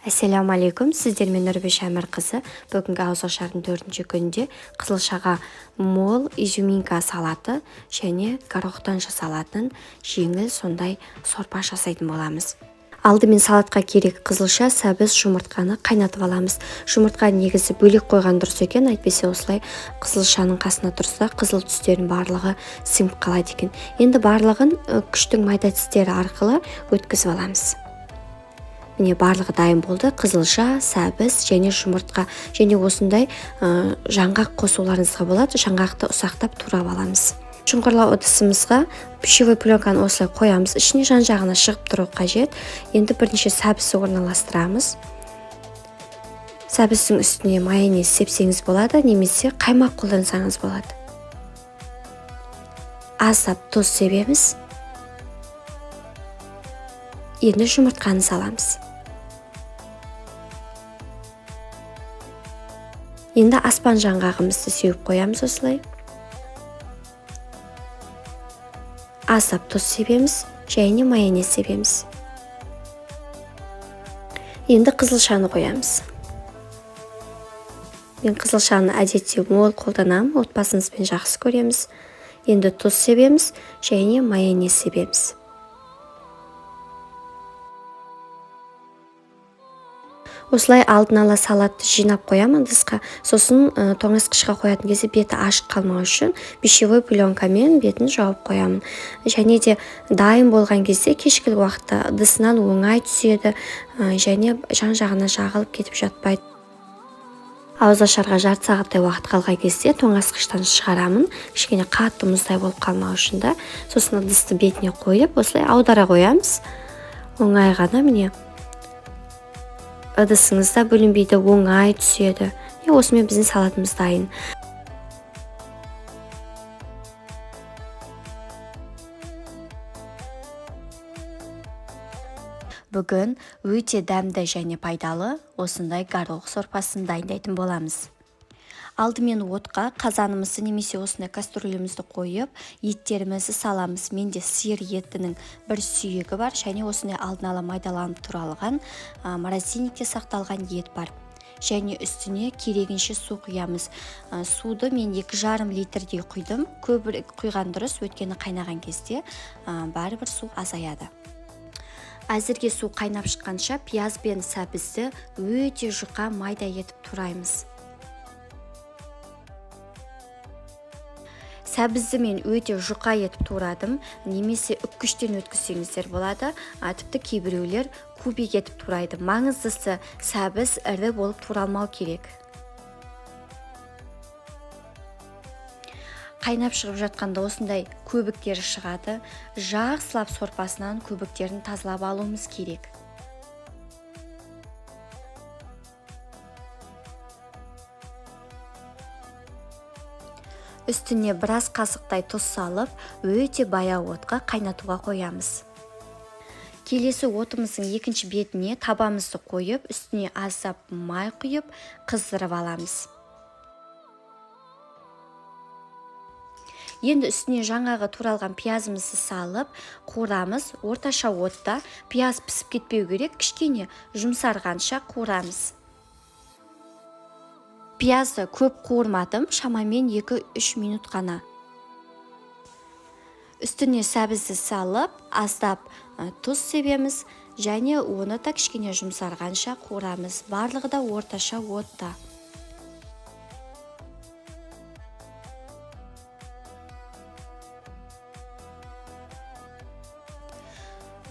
Ассалаумағалейкум, сіздермен Нұрбеш Әмірқызы. Бүгінгі ауызашардың 4-ші күнінде қызылшаға мол изюминка салаты және горохтан жасалатын жеңіл сондай сорпа жасайтын боламыз. Алдымен салатқа керек қызылша, сәбіз, жұмыртқаны қайнатып аламыз. Жұмыртқа негізі бөлек қойған дұрыс екен, әйтпесе осылай қызылшаның қасына тұрса, қызыл түстердің барлығы сіңіп қалады екен. Енді барлығын күштің майда тістері арқылы өткізіп аламыз. Міне, барлығы дайын болды. Қызылша, сәбіз және жұмыртқа және осындай жаңғақ қосуларыңызға болады. Жаңғақты ұсақтап турап аламыз. Шұңқырлау ыдысымызға пищевой пленканы осылай қоямыз. Ішіне жан-жағына шығып тұру қажет. Енді бірінші сәбізді орналастырамыз. Сәбіздің үстіне майонез сепсеңіз болады, немесе қаймақ қолдансаңыз болады. Аздап тұз себеміз. Енді жұмыртқаны саламыз. Енді аспан жаңғағымызды сеуіп қоямыз осылай. Аздап тұз себеміз және майонез себеміз. Енді қызылшаны қоямыз. Мен қызылшаны әдетте мол қолданамын, отбасымызбен жақсы көреміз. Енді тұз себеміз және майонез себеміз. Осылай алдын ала салатты жинап қоямын ыдысқа. Сосын тоңазытқышқа қоятын кезде беті ашық қалмау үшін пищевой пленкамен бетін жауып қоямын. Және де дайын болған кезде кешкілік уақытта ыдысынан оңай түседі, және жан-жағына жағылып кетіп жатпайды. Ауызашарға жарты сағаттай уақыт қалған кезде тоңазытқыштан шығарамын, кішкене қатты мұздай болып қалмау үшін да. Сосын ыдысты бетіне қойып, осылай аудара қоямыз. Оңай ғана, міне, ыдысыңыз да бөлінбейді, оңай түседі. Міне, осымен біздің салатымыз дайын. Бүгін өте дәмді және пайдалы осындай горох сорпасын дайындайтын боламыз. Алдымен отқа қазанымызды немесе осындай кастрюлемізді қойып, еттерімізді саламыз. Менде сиыр етінің бір сүйегі бар және осындай алдын ала майдаланып туралған, морозильникте сақталған ет бар. Және үстіне керегінше су құямыз. Суды мен 2,5 литрдей құйдым. Көбірек құйған дұрыс, өйткені қайнаған кезде, бәрібір су азаяды. Әзірге су қайнап шыққанша пияз бен сәбізді өте жұқа майда етіп тураймыз. Сәбізді мен өте жұқа етіп турадым, немесе үккіштен өткізсеңіздер болады, тіпті кейбіреулер кубик етіп турайды. Маңыздысы, сәбіз ірі болып туралмау керек. Қайнап шығып жатқанда осындай көбіктері шығады. Жақсылап сорпасынан көбіктерін тазалап алуымыз керек. Үстіне біраз қасықтай тұз салып, өте баяу отқа қайнатуға қоямыз. Келесі отымыздың екінші бетіне табамызды қойып, үстіне аздап май құйып, қыздырып аламыз. Енді үстіне жаңағы туралған пиязымызды салып, қуырамыз. Орташа отта пияз пісіп кетпеу керек, кішкене жұмсарғанша қуырамыз. Пиязды көп қуырмадым, шамамен 2-3 минут қана. Үстіне сәбізді салып, аздап тұз себеміз және оны да кішкене жұмсарғанша қуырамыз. Барлығы да орташа отта.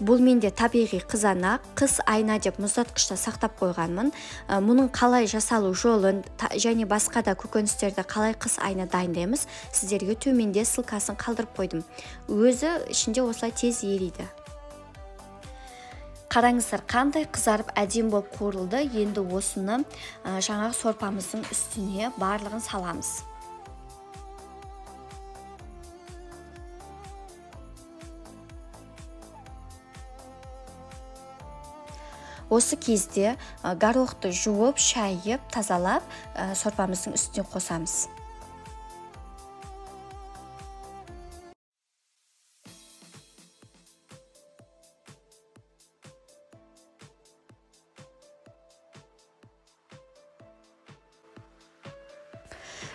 Бұл менде табиғи қызанақ, қыс айына деп мұздатқышта сақтап қойғанмын. Мұның қалай жасалу жолын және басқа да көкөністерді қалай қыс айына дайындаймыз, сіздерге төменде ссылкасын қалдырып қойдым. Өзі ішінде осылай тез ериді. Қараңыздар, қандай қызарып әдемі болып қуырылды. Енді осыны, жаңағы сорпамыздың үстіне барлығын саламыз. Осы кезде, горохты жуып, шайып, тазалап, сорпамыздың үстіне қосамыз.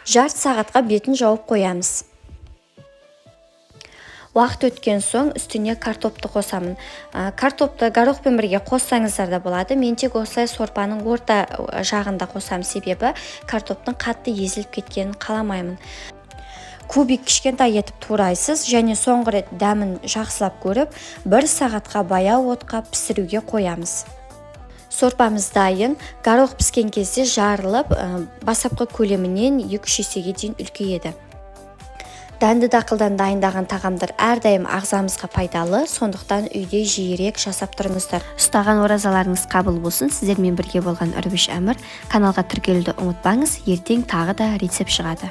Жарты сағатқа бетін жауып қоямыз. Уақыт өткен соң үстіне картопты қосамын. Картопты горохпен бірге қоссаңыздар да болады. Мен тек осылай сорпаның орта жағында қосамын, себебі картоптың қатты езіліп кеткенін қаламаймын. Кубик кішкентай етіп турайсыз және соңғы рет дәмін жақсылап көріп, бір сағатқа баяу отқа пісіруге қоямыз. Сорпамыз дайын. Горох піскен кезде жарылып, бастапқы көлемінен 2-3 есеге дейін үлкейеді. Дәнді дақылдан дайындаған тағамдар әрдайым ағзамызға пайдалы, сондықтан үйде жиірек жасап тұрыңыздар. Ұстаған оразаларыңыз қабыл болсын. Сіздермен бірге болған Үрбіш Әмір. Каналға тіркелуді ұмытпаңыз. Ертең тағы да рецепт шығады.